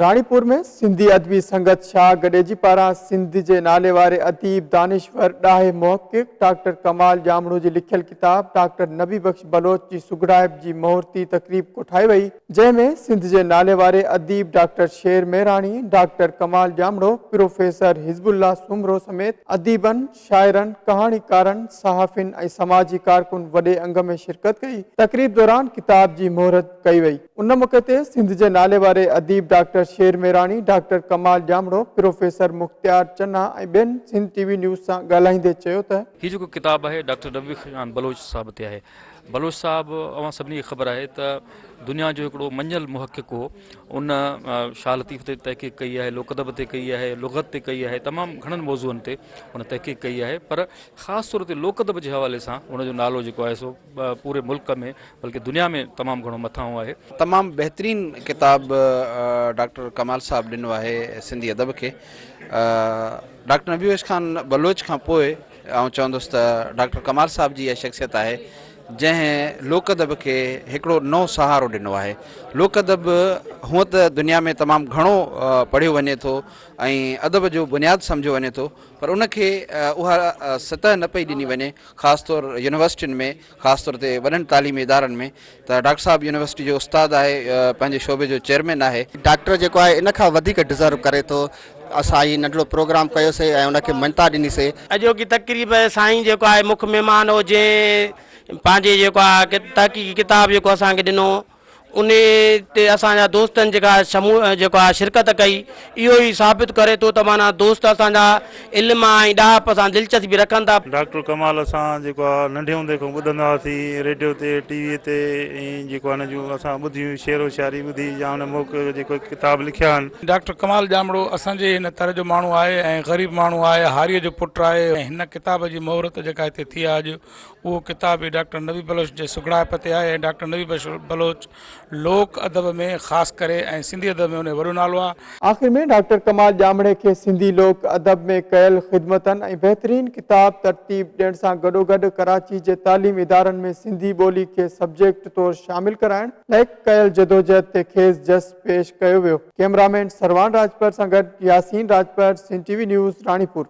راڻيپور ۾ سنڌي ادبي سنگت شاهه گڏيجي پاران سنڌ جي ناليواري اديب، دانشور، ڏاهي محقق ڊاڪٽر ڪمال ڄامڙو جي لکيل ڪتاب ڊاڪٽر نبي بخش بلوچ جي سگهڙائپ جي مهورتي تقريب ڪوٺائي وئي، جنهن ۾ سنڌ جي ناليواري اديب doctor Sher Mehrani, doctor Kamal Jamro, professor Hizb Ullah Soomro سميت اديبن، شاعرن، ڪهاڻيڪارن، صحافين ۽ سماجي ڪارڪن وڏي انگ ۾ شرڪت ڪئي. تقريب دوران ڪتاب جي مهورت ڪئي وئي. ان موقعي تي سنڌ جي ناليواري اديب doctor Sher Mehrani, doctor Kamal Jamro, professor Mukhtiar Channa ۽ ٻين سنڌ ٽي وي نيوز سان ڳالهائيندي چيو ته. هي جيڪو ڪتاب آهي ڊاڪٽر نبي خان بلوچ صاحب تي آهي. بلوچ صاحب اوهان سڀني کي خبر آهي ته دنيا جو هڪڙو مڃيل محقق هو. ان شاهه لطيف تي تحقيق ڪئي آهي، لوڪ ادب تي ڪئي آهي، لغت تي ڪئي آهي، تمام گهڻن موضوعن تي ان تحقيق ڪئي آهي پر خاص طور تي لوڪ ادب جي حوالي سان ان جو نالو جيڪو آهي سو پوري ملڪ ۾ بلڪه دنيا ۾ تمام گهڻو مٿانهون آهي. تمام بهترين ڪتاب ڊاڪٽر ڪمال صاحب ڏنو آهي سنڌي ادب کي. ڊاڪٽر نبي بخش خان بلوچ کان پوء آئون چوندس ته ڊاڪٽر ڪمال صاحب جي اها شخصيت آهي جنهن لوڪ ادب کي هڪڙو نئون سهارو ڏنو آهي. لوڪ ادب هونء ته دنيا ۾ تمام گهڻو پڙهيو وڃي ٿو ۽ ادب جو بنياد سمجهيو وڃي ٿو پر ان کي اها سطح نه پئي ڏني وڃي خاص طور يونيورسٽين ۾ خاص طور تي وڏن تعليمي ادارن ۾ ته ڊاڪٽر صاحب يونيورسٽي جو استاد آهي پنهنجي شعبي جو چيئرمين آهي. ڊاڪٽر جيڪو آهي ان کان وڌيڪ ڊزرو ڪري ٿو. اسان هي ننڍڙو پروگرام ڪيوسي ۽ ان کي مڃتا ڏني سي. اڄوڪي تقريب سائين جيڪو آهي مک مهمان هو جنهن پنهنجي جيڪو آهي تحقيقي ڪتاب جيڪو اسان کي ڏنو ان تي اسان جا دوستن جيڪا شمو جيڪو آهي شرڪت ڪئي اهو ئي ثابت ڪري ٿو ته معنيٰ دوست اسان جا علم ۽ ڏاهپ سان دلچسپي رکن ٿا. ڊاڪٽر ڪمال اسان جيڪو آ ننڍي هوندي کان ٻڌندا هئاسين ريڊيو تي ٽي وي تي ۽ جيڪو آ هن جون اسان ٻڌيون شعر و شاعري ٻڌي يا هن موقعي جيڪو ڪتاب لکيا آهن. ڊاڪٽر ڪمال ڄامڙو اسان جي هن تر جو ماڻهو آهي ۽ غريب ماڻهو آهي، هاريء جو پٽ آهي ۽ هن ڪتاب جي مهورت جيڪا هتي ٿي آهي اڄ اهو ڪتاب ئي ڊاڪٽر نبي بلوچ جي سگهڙائپ تي آهي ۽ ڊاڪٽر نبي بخش بلوچ لوڪ ادب ۾ خاص ڪري ۽ سنڌي ادب ۾ ان جو وڏو نالو آهي. آخر ۾ ڊاڪٽر ڪمال ڄامڙي کي سنڌي لوڪ ادب ۾ ڪيل خدمتن ۽ بهترين ڪتاب ترتيب ڏيڻ سان گڏوگڏ ڪراچي جي تعليم ادارن ۾ سنڌي ٻولي کي سبجيڪٽ طور شامل ڪرائڻ لاء ڪيل جدوجهد تي کيس جس پيش ڪيو ويو. ڪئميرامين سرواڻ راڄپر سان گڏ Yasin Rajpar, Sindh T V news, Ranipur.